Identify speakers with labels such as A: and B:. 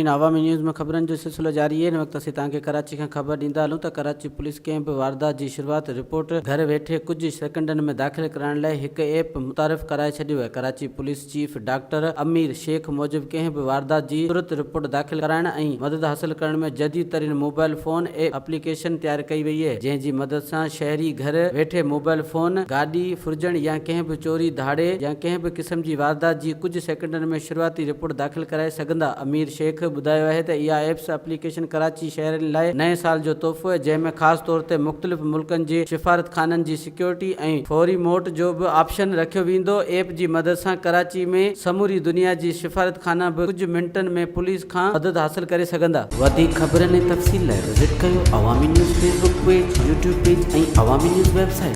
A: ناظرين عوامي نيوز ۾ خبرن جو سلسلو جاري آهي هن وقت اسين توهان کي ڪراچي کان خبر ڏيندا هلون ته ڪراچي پوليس ڪنهن به واردات جي شروعات رپورٽ گهر ويٺي ڪجهه سيڪنڊن ۾ داخل ڪرائڻ لاء هڪ ايپ متعارف ڪرائي ڇڏيو آهي Karachi police chief doctor Amir Sheikh موجب ڪنهن به واردات جي ترت رپورٽ داخل ڪرائڻ ۽ مدد حاصل ڪرڻ ۾ جديد ترين موبائل فون ايپ اپليڪيشن تيار ڪئي وئي آهي جنهن جي مدد سان شهري گهر ويٺي موبائل فون گاڏي ڦرجڻ يا ڪنهن به چوري ڌاڙي يا ڪنهن به قسم جي واردات جي ڪجهه سيڪنڊن ۾ شروعاتي رپورٽ داخل ڪرائي سگهندا. امير شيخ ٻڌايو آهي ته اها ايپس اپليڪيشن ڪراچي شهرين لاء نئين سال جو تحفو آهي جنهن ۾ خاص طور تي مختلف ملڪن جي سفارتخانن جي سيڪيورٽي ۽ فوري موٽ جو به آپشن رکيو ويندو. ايپ جي مدد سان ڪراچي ۾ سموري دنيا جي سفارتخانا به ڪجهه منٽن ۾ پوليس کان مدد حاصل ڪري سگهندا. وڌيڪ خبرن ۽ تفصيل لاء وزٽ ڪيو Awami news Facebook page, YouTube page ۽ Awami news website.